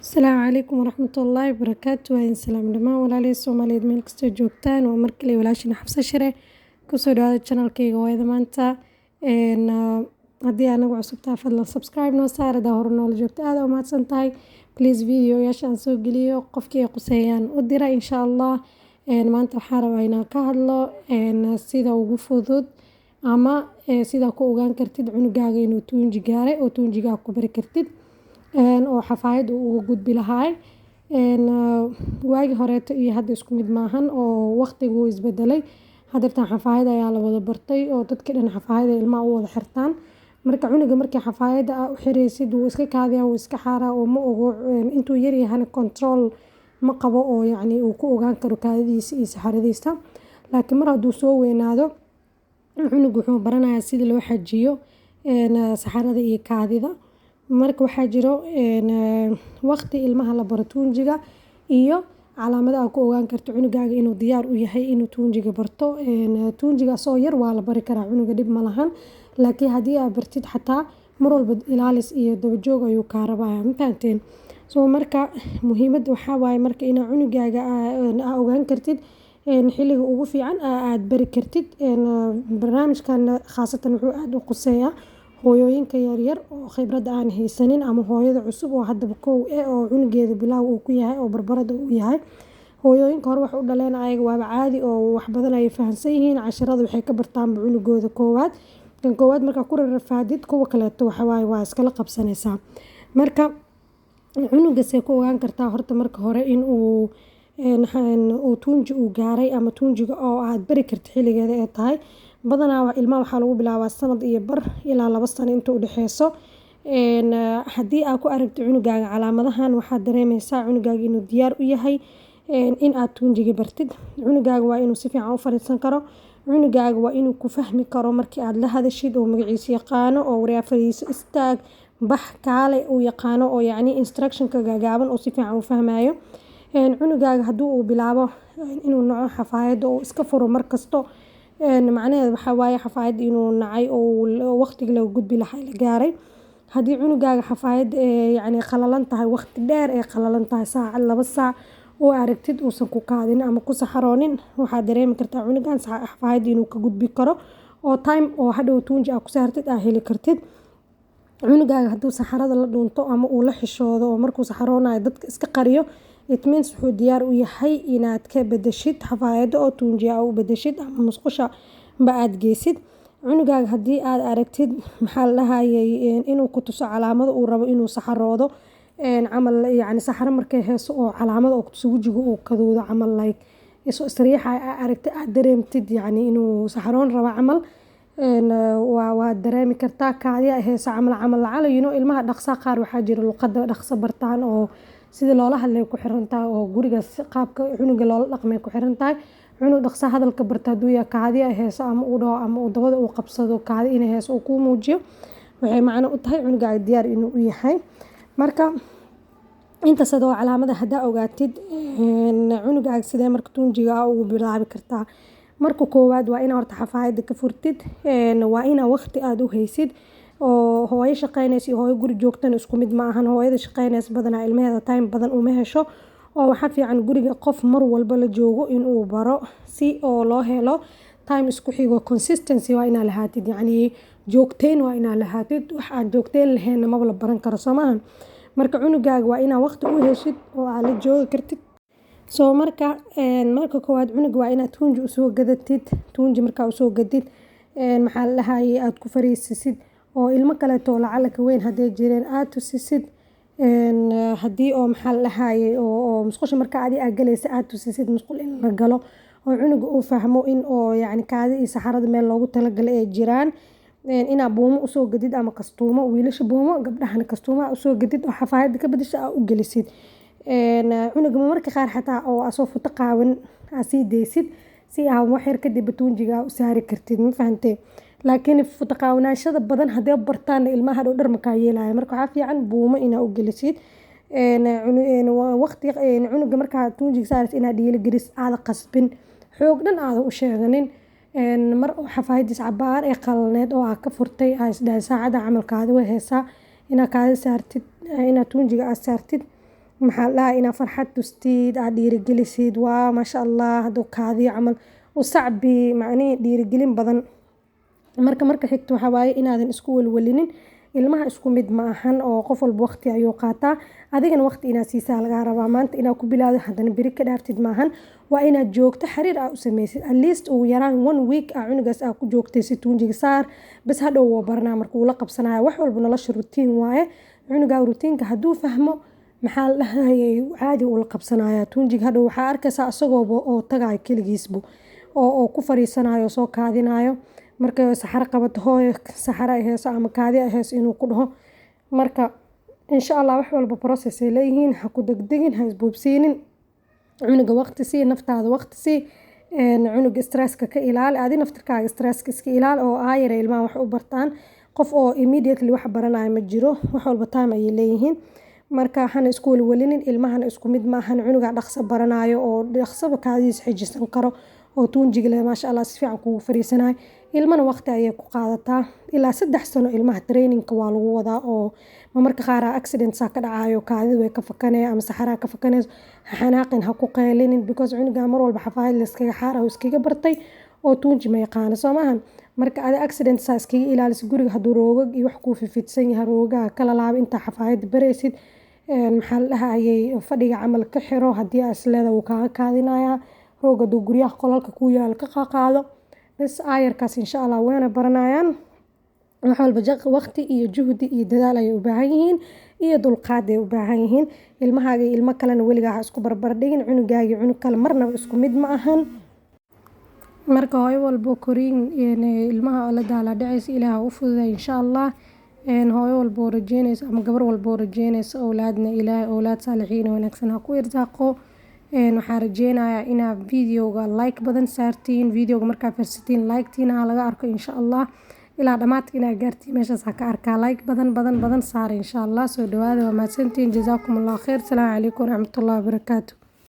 Asalaamu calaykum waraxmatullaahi wabarakaatu. Waa idin salaam dhammaan walaalihii Soomaaliyeed meel kastoo joogtaan. Waa mar kale walaashin Xabsa Shire. Kusoo dhawaada channelkayga Hooyada Maanta. Haddii aad nagu cusub tahay, fadlan subscribe noo saar. Hadaa hore noola joogto, aad u mahadsan tahay. Please, videoyaasha aan soo geliyo qofkii ay quseeyaan u dira, insha Allah. Maanta waxaan rabaa inaan ka hadlo sida ugu fudud ama sida ku ogaan kartid cunugaaga inuu tuunji gaaray oo tuunjigaa ku bari kartid oo xafaayad uu uga gudbi lahaay. Waagi horeeto iyo hadda isku mid maahan oo waqtigu wuu isbedelay. Hadeertan xafaayad ayaa la wada bartay oo dadka dhan xafaayad ay ilmaha u wada xirtaan. Marka cunuga markii xafaayadda aa u xiraysid, wuu iska kaadiyaa, wuu iska xaaraa oo ma ogo. Intuu yar yahana control ma qabo oo yacni uu ku ogaan karo kaadidiisa iyo saxaradiisa. Laakiin mar hadduu soo weynaado, cunuga wuxuu baranayaa sida loo xajiyo saxarada iyo kaadida. Marka waxaa jiro waqti ilmaha la baro tuunjiga iyo calaamado aad ku ogaan karto cunugaaga inuu diyaar u yahay inuu tuunjiga barto. Tuunjiga asoo yar waa la bari karaa cunuga, dhib ma lahan. Laakiin haddii aad bartid xataa, mar walba ilaalis iyo daba joog ayuu kaa rabaya. Ma fahanteen? So marka muhiimadda waxaa waaye marka inaa cunugaaga aa ogaan kartid xilliga ugu fiican aad bari kartid. Barnaamijkan khaasatan wuxuu aad u quseeyaa hooyooyinka yaryar oo khibradda aan haysanin ama hooyada cusub oo haddaba kow eh oo cunugeeda bilaaw uu ku yahay oo barbarada uu yahay. Hooyooyinka hore wax u dhaleen ayaga waaba caadi oo wax badan ay fahansan yihiin. Casharada waxay ka bartaanba cunugooda koowaad. Kan koowaad markaa ku rarafaadid, kuwa kaleeto waxa waaye waa iskala qabsanaysaa. Marka cunuga see ku ogaan kartaa horta marka hore in uu tuunji uu gaaray ama tuunjiga oo aad bari kartid xilligeeda ay tahay? Badanaa ilmaha waxaa lagu bilaabaa sanad iyo bar ilaa 2 sano inta u dhexeyso. Haddii aad ku aragto cunugaaga calaamadahan, waxaad dareemeysaa cunugaaga inuu diyaar u yahay in aad tuunjiga bartid. Cunugaaga waa inuu si fiican u fadhiisan karo. Cunugaaga waa inuu ku fahmi karo markii aad la hadashid, oo magaciisa yaqaano, oo waryaa, fadhiiso, istaag, bax, kaale uu yaqaano, oo yacni instructionka gaagaaban oo si fiican u fahmayo. Cunugaaga haddii uu bilaabo inuu naco xafaayadda oo iska furo mar kasto, macnaheedu waxaa waaye xafaayadda inuu nacay oo waqtigii laga gudbi lahaa la gaaray. Haddii cunugaaga xafaayadda yacni qalalan tahay, waqti dheer ay qalalan tahay, saacad, 2 saac oo aragtid uusan ku kaadin ama ku saxaroonin, waxaad dareemi kartaa cunugan xafaayadda inuu ka gudbi karo oo time oo hadhow tuunji aad ku saartid aad heli kartid. Cunugaaga hadduu saxarada la dhuunto ama uu la xishoodo oo markuu saxaroonayo dadka iska qariyo, it means wuxuu diyaar u yahay inaad ka bedeshid xafaayadda oo tuunji aa u bedeshid ama musqusha ba aad geysid. Cunugaaga haddii aad aragtid, maxaa la dhahayay, inuu ku tuso calaamado uu rabo inuu saxaroodo camal, yacni saxaro markay hayso oo calaamado oo ku tuso, wejiga uu kaduudo camal, like isoo isriixaya aa aragtid, aad dareemtid yacni inuu saxaroon rabo camal, waa dareemi kartaa. Kaadi ay hayso camal lacala, ilmaha dhaqsa qaar waxaa jira luqadda dhaqso bartaan oo sida loola hadlay ku xiran tahay oo guriga qaabka cunuga loola dhaqmay ku xiran tahay. Cunug dhaqso hadalka barta hadduu yahay, kaadi ay hayso ama uu dhaho ama uu dabada uu qabsado, kaadi inay hayso uu kuu muujiyo, waxay macno u tahay cunugaaga diyaar inuu u yahay. Marka intaas adoo calaamada haddaa ogaatid cunugaaga, sidee marka tuunjiga ugu bilaabi kartaa? Marka koowaad waa inaa horta xafaayadda ka furtid. Waa inaa waqti aad u haysid, oo hooyo shaqeynaysa iyo hooyo guri joogtana isku mid ma ahan. Hooyada shaqeynaysa badanaa ilmaheeda time badan uma hesho, oo waxaa fiican guriga qof mar walba la joogo inuu baro si oo loo helo time isku xigo. Consistency waa inaa lahaatid, yacni joogteyn waa inaa lahaatid. Wax aan joogteyn lahayn maba la baran karo, soo maahan? Marka cunugaaga waa inaa waqti u heshid oo aad la joogi kartid. So marka koowaad cunuga waa inaad tuunji usoo gadatid. Tuunji markaa usoo gadid, maxaa la dhahayay, aad ku fariisisid oo ilmo kaleeto oo lacala ka weyn hadday jireen aad tusisid. Haddii oo, maxaa la dhahayay, oo musqusha marka adi aad galaysa aad tusisid musqul in la galo oo cunuga uu fahmo in oo yacni kaadi iyo saxarada meel loogu talagalay ay jiraan. Inaa buumo usoo gadid ama kastuumo, wiilasha buumo, gabdhahana kastuumo aa usoo gadid oo xafaayadda ka bedesha aa u gelisid. Cunuga marmarka qaar xataa oo asoo futo qaawan aa sii deysid si aa wax yar kadib tuunjiga aa u saari kartid. Ma fahantay? Laakiin futo qaawanaashada badan hadday bartaan ilmaha, hadhow dhar makaa yeelaya. Marka waxaa fiican buumo inaa u gelisid. Waqti cunuga markaa tuunjiga saaraysid inaad dhiirigelisid, aada qasbin, xoog dhan aada u sheeganin. Mar oo xafaayadiisa cabaar ee qalalneed oo aa ka furtay, aa isdhahay saacada camal kaadi way haysaa, inaad kaadi saartid, inaad tuunjiga aad saartid. Maxaa la dhahaa, inaa farxad tustid, aad dhiirigelisid, waa maasha Allah hadduu kaadiyo camal u sacbi, macnihii dhiirigelin badan. Marka xigta waxaa waaye inaadan isku welwelinin. Ilmaha isku mid ma ahan oo qof walba waqti ayuu qaataa. Adigana waqti inaad siisaa lagaa rabaa. Maanta inaad ku bilaawdo haddana beri ka dhaaftid maahan. Waa inaad joogto xiriir aa u sameysid, at least ugu yaraan one week aa cunugaas aa ku joogtaysid. Tuunjiga saar bas, hadhow wuu baranaa, marka wuu la qabsanaya. Wax walba nolosha routine waaye. Cunugaa routine-ka hadduu fahmo, maxaa la dhahayay, caadi uu la qabsanaya tuunjiga. Hadhow waxaa arkaysaa isagooba oo tagayo keligiisbu oo ku fariisanayo oo soo kaadinayo. Marka saxaro qabato, "Hooyo, saxaro ay hayso" ama "Kaadi ay hayso" inuu ku dhaho. Marka insha Allah wax walba process ay leeyihiin. Ha ku degdegin, ha isboobsiinin. Cunuga waqti sii, naftaada waqti sii. Cunuga stresska ka ilaali, adi naftirkaaga stresska iska ilaali oo aayar ilmaha wax u bartaan. Qof oo immediately wax baranayo ma jiro, wax walba time ayay leeyihiin. Marka hana isku welwelinin. Ilmahana isku mid maahan. Cunuga dhaqso baranayo oo dhaqsaba kaadidiisa xajisan karo oo tuunjiga leh, maasha Allah, si fiican kugu fariisanayo. Ilmana waqti ayay ku qaadataa, ilaa 3 sano ilmaha trainingka waa lagu wadaa oo marmarka qaar accidents ka dhacayo, kaadida way ka fakanaya ama saxaraa ka fakanayso. Ha xanaaqin, ha ku qaylinin, because cunuga mar walba xafaayad la iskaga xaara uu iskaga bartay oo tuunji ma yaqaano, soo maahan? Marka adi accidents iskaga ilaaliso. Guriga hadduu roogag iyo wax kuu fifidsan yahay, roogaha kala laabo intaa xafaayadda baraysid. Maxaa la dhahayay, fadhiga camal ka xiro haddii aa isleedahay wuu kaaga kaadinayaa. Roog hadduu guryaha qolalka kuu yaalo, ka qaado bas. Aayarkaas insha Allah wayna baranayaan. Wax walba waqti iyo juhdi iyo dadaal ayay u baahan yihiin iyo dulqaad ay u baahan yihiin. Ilmahaaga iyo ilmo kalena weligaa ha isku barbar dhigin. Cunugaaga iyo cunug kale marnaba isku mid ma ahan. Marka hooyo walbo koriin ilmaha la daalaa dhacaysa, Ilaah ha u fududeeyo insha Allah. Hooyo walbo oo rajeynayso ama gabar walbo oo rajeynayso owlaadna, Ilaahay owlaad saalixiin oo wanaagsan ha ku irsaaqo. Waxaan rajeynayaa inaad videoga like badan saartiin. Videoga markaa fiirsatiin, like-tiina ha laga arko insha Allah. Ilaa dhamaadka inaad gaartiin meeshaas ha ka arkaa. Like badan badan badan saara insha Allah. Soo dhawaada, waa mahadsantihiin. Jazaakum Allah khayr. Salaamu calaykum waraxmatullahi wabarakaatu.